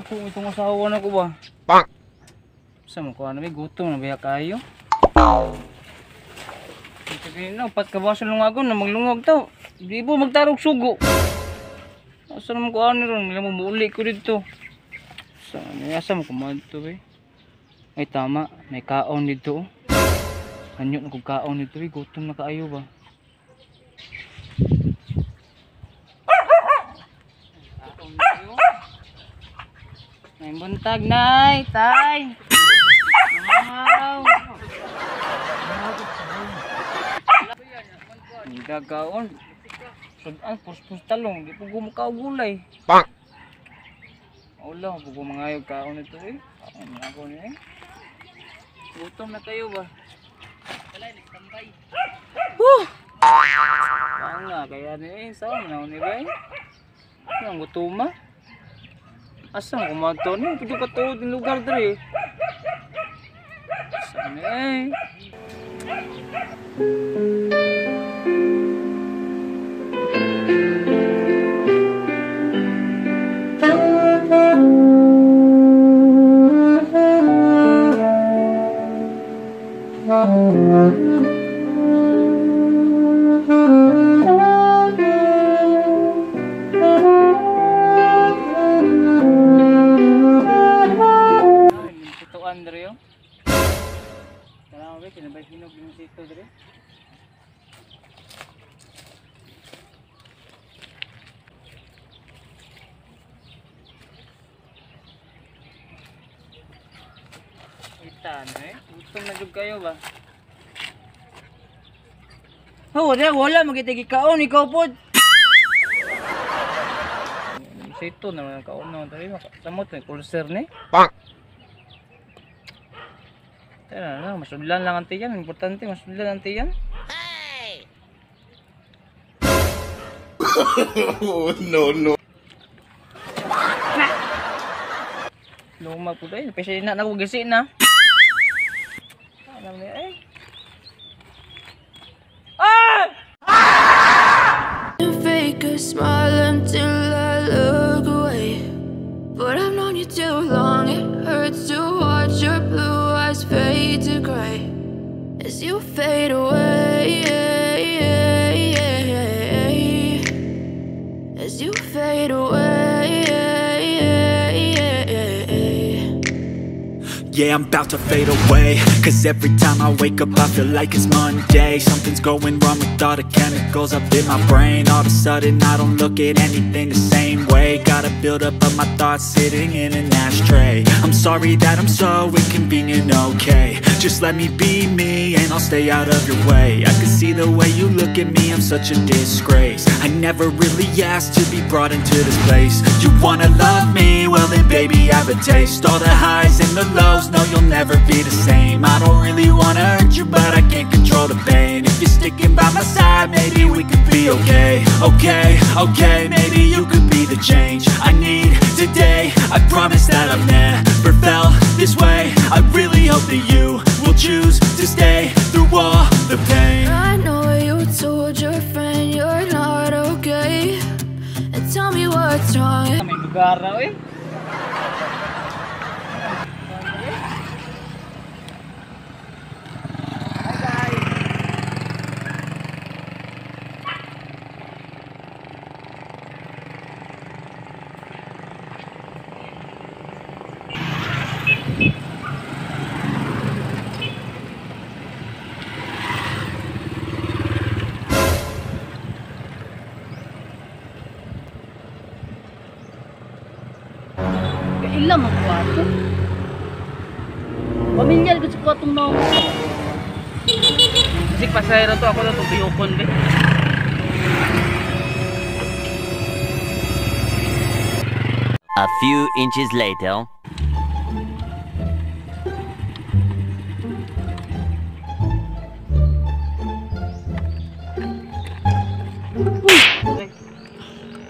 Ako itong asawa na ko ba? Pak! Sa mo ko ano may gutom na biya kayo. Ito na pat kabaso lungagon na maglungag to. Di bo magtarog sugo. Asa naman ko ano ron, mo muuli ko dito. Sa ano asa mo kumadto be? Ay tama, may kaon dito. Anyo na kog kaon dito, eh, gutom na kaayo ba. Kaon dito. May buntag, nay, tay. Mamaw. Hindi kaon. Sudan, puspos talong, di po gumukao gulay. Pak! Wala, po gumangayog kaon nito eh. Kaon na ako niya eh. Gutom na kayo ba? Woo! Kaon nga, kaya niya eh. Saan mo na ako ni ba eh? Ang gutom ah. Asa mo kumato niyo? Pwede ka tuod ng lugar dre. Saan eh? Ito Andreo. Salamat ba kinabay hinog yung sito dre. Ita na eh. Gutom na jud kayo ba? Oh, wala, wala magitigi kaon ikaw pod. Sito na lang kaon na tayo. Samot may ulcer ni. Pak! Tara na, masudlan lang ang tiyan. Importante, masudlan ang tiyan. Oh, no, no. Luma po tayo. Pwede na ako gisi na. Alam niya eh. Ah! Fake a smile until I look away. But I've known you too long, it hurts to watch your blue eyes fade to gray as you fade away. As you fade away. Yeah, I'm about to fade away. Cause every time I wake up I feel like it's Monday. Something's going wrong with all the chemicals up in my brain. All of a sudden I don't look at anything the same way. Gotta build up of my thoughts sitting in an ashtray. I'm sorry that I'm so inconvenient, okay. Just let me be me and I'll stay out of your way. I can see the way you look at me, I'm such a disgrace. I never really asked to be brought into this place. You wanna love me? Well then baby I have a taste. All the highs and the lows, no you'll never be the same. I don't really wanna hurt you but I can't control the pain. If you're sticking by my side, maybe we could be okay. Okay, okay, maybe you could be the change I need today. I promise that I've never felt this way. I really hope that you will choose to stay through all the pain. I know you told your friend you're not okay. And tell me what's wrong. May lugar na eh. Kaila man ko ato. Pamilyar gud sa ko atong naong. Kasi pasahero to ako na to biyokon be. A few inches later.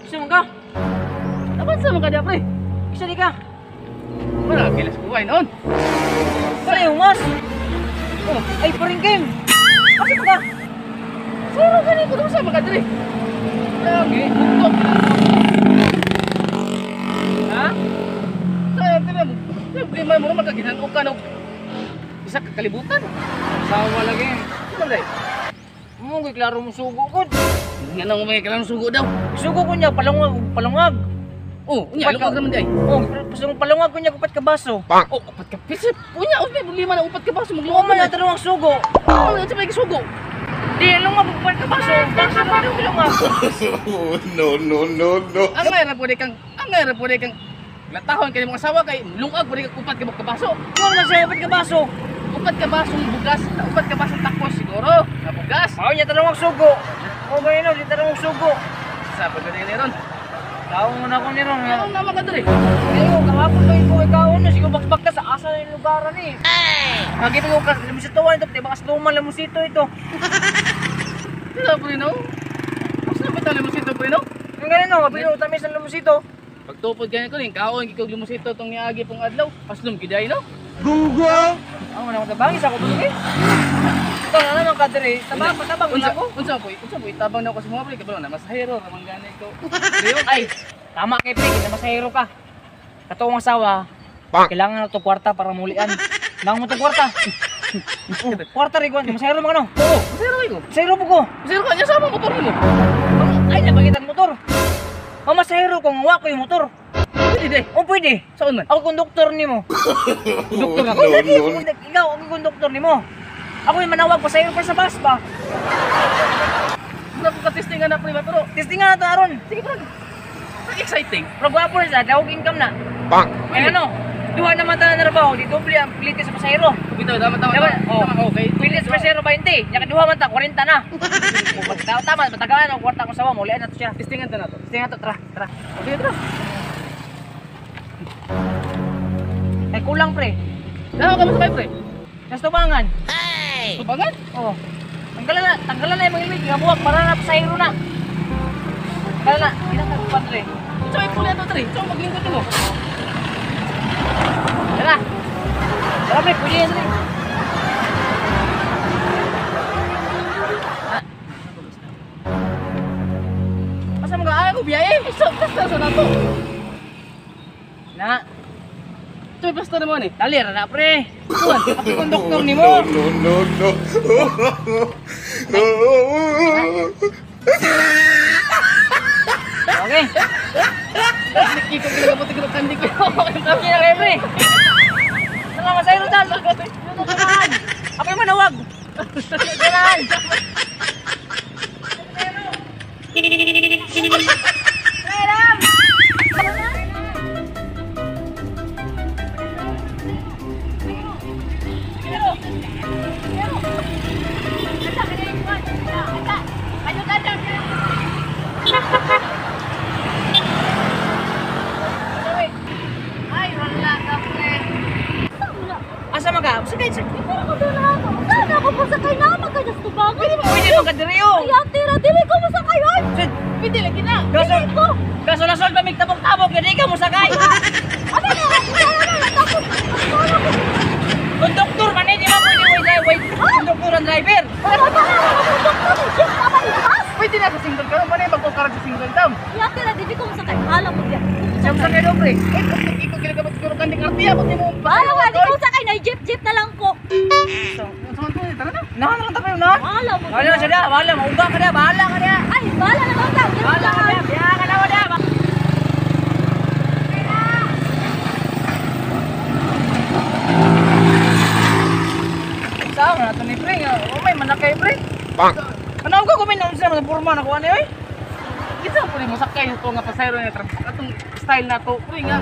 Isa man ka? Dapat sa man ka di pre? Isa di ka. Wala gilas ko ay noon. Wala yung mas. Oh, ay paring game. Asa ka? Sino gani ko sa mga diri? Lagi, bugtok. Ha? problema mo naman kaginhan-o ka og isa ka kalibutan. Sawa lagi. Ano day? Mo gyud klaro mo sugo gud. Nga nang may klaro sugo daw. Sugo ko niya palungag palungag. Oh, unya lungag naman day. Oh, palungag ko niya upat ka baso. Oh, upat ka piso. Unya usay problema na upat ka baso maglungag man na ang sugo. Oh, unsa may sugo? Di lungag upat ka baso. Baso na daw lungag. No no no no. Ang ra pud kang, ang ra pud kang latahon kay imong asawa kay lungag pud kang upat ka baso. Kung man siya upat ka baso. Upat ka basong bugas, upat ka basong takos siguro. Na bugas. Mao niya tanong ang sugo. Oh, gayno di tanong ang sugo. Sa pagdali ni ron. Taong mo na ko ni ron. Ano naman ka diri? Ayo, kahapon pa ko ikaw no siguro baksbak ka sa asa ng lugar ni. Makita ko ka lumusito ito, di ba kasluman lumusito ito. Dito pre no. Asa ba ta lumusito pre no? Yung ganun no, mapilo tamis ang lumusito. Pagtupod gani ko ning kaon gid kog lumusito tong niagi pong adlaw, paslom gid ay no. Gunggong. Ang una ko tabangis ako dili. Ito na naman ka diri, tabang patabang unsa ko. Unsa po? Unsa po itabang na ako sa mga pre kabalo na masahero ra man gani ko. Ay, tama kay pre, kita masahero ka. Katong asawa, kailangan na to kwarta para mulian. Nang mo to kwarta. Oh, kwarta rin ko, masahero man ano? Oo, masahero ko. Masahero po ko. Masahero ka niya sama motor nimo. Ay, nabagitan motor. Oh, masahero ko nga ko yung motor. Pwede de. Oh, pwede. Saan man? Ako konduktor nimo. Konduktor ako. No no. Ikaw ako konduktor nimo. Ako yung manawag pasahero pa sa bus ba. Wala ko ka-testing nga na pre ba pero testing nga na to aron. Sige bro. Exciting. Pero gwapo na siya, dawag income na. Bang. Ay ano, duha naman tayo na trabaho, di doble ang pilite sa pasahero. Bitaw, tama tama. Diba? Tama, Oh. okay. Pilite sa pasahero 20, nya duha man ta 40 na. Tama tama, matagaan ang kwarta kong sawa, mulian na to siya. Testingan ta na to. Testingan to, tara, tara. Okay, tara. Ay kulang pre. Dahil ka mo sakay pre. Nas tubangan. Hey. Tubangan? Oh. Tanggalan na yung mga ilmig, nga buwak para na pasahero na. Tanggalan na, hindi na ka pre. Unsa may puli ato tre? Unsa maglingkod nimo? Tara. Tara pre, pwede yan pre. Asa mga ay ko biyahe? Sa basta sa nato. Na. Ito basta naman eh. Dali ra na pre. Kuan, ako konduktor nimo. No no no. Okay. Kiko kinabuti ko kandi ko. Okay na kayo pre. Tara masayro tan. Ako yung manawag. Tarahan. Asa man ka? Sakay sa. Saan ako pasakay na? Magkadas tubangan. Pwede man ka diri oh. Ay, tira, dili ko masakay oy. Pwede lagi na. Kaso, kaso nasol pa mig tabok-tabok, hindi ka mosakay. Ano na? Ano na? Konduktor man eh, di ba pwede wait, wait. Konduktor ang driver. Pwede na sa single karon, man magkukarag sa single dam. Ay, tira, dili ko masakay. Hala mo diyan. Siya mosakay daw pre. Eh, kung iko kinagabot siguro kandi artiya mo nimo. Bahala ka, di ko masakay na jeep-jeep na lang ko. Unsa man to? Tara na. Nahan lang tayo na. Bahala mo. Bahala na siya da, bahala, mauga ka da, bahala ka da. Ay, bahala na lang ta. Bahala ka da, biya ka na da. Saan na ito ni pre? Oh, may manakay pre. Bang. Ano ko kumin na unsa man porma na kuha ni oy? Kinsa po ni mosakay to nga pasahero nga atong style na to pre nga.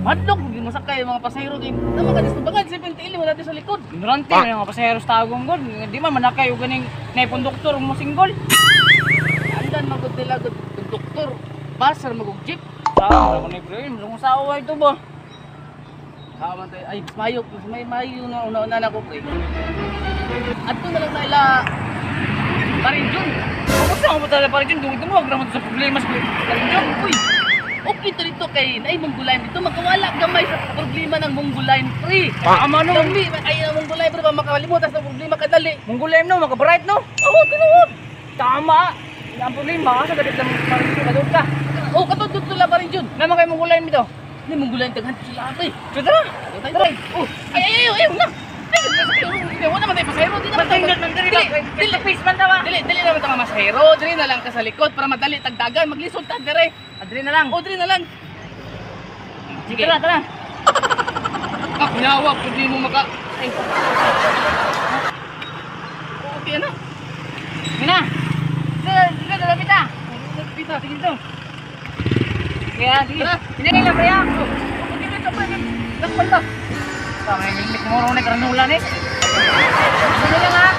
Madlok gyud mosakay mga pasahero kay tama ka dito bagad 70 wala sa likod. Ignorante na yung mga pasahero sa tagong god. Di man manakay og ganing nay konduktor mo singgol. Andan magud nila gud konduktor. Bus ra magug jeep. Sao ko ni pre, mulong sa away to ba? Sao man tayo ay mas mayo mas may mayo na una-una na ko pre. Adto na lang sa ila Parinjun. Kumusta mo talaga Parinjun? Dungog mo raman sa problema sa Parinjun. Uy. Okay to dito kay naay Mongolian dito makawala gamay sa problema ng Mongolian pre. Tama no. Dami ay ang Mongolian pre ba makalimutan sa problema kadali. Mongolian no, makabright no. Oo, tinuod. Tama. Ang problema sa dapit lang Parinjun kadto ka. Oh, katod dito la Parinjun. Naman kay Mongolian dito. Hindi mong gulayin daghan sila ate. So tara. Tara. Oh, ay ay ay ay na. Ay, wala man tayo pasahero, di naman tayo. Dili, Dili, face man ta ba? dili, dili naman tayo masahero. Dili na lang ka sa likod para madali tagdagan, maglisod ta dire. Adri na lang. O dili na lang. Sige. Tara, tara. Ah, kunyawa, pwede mo maka... Ay. Okay na. Sige na. Sige, sige, dala pita. Pita. Sige dito. Sige, ah, sige. Tara. Hinagay lang, pre, ah. Okay, dito, pre. Dakpan ta. Tama, yung helmet mo, Ronnie, karanula ni. Sige lang, ah.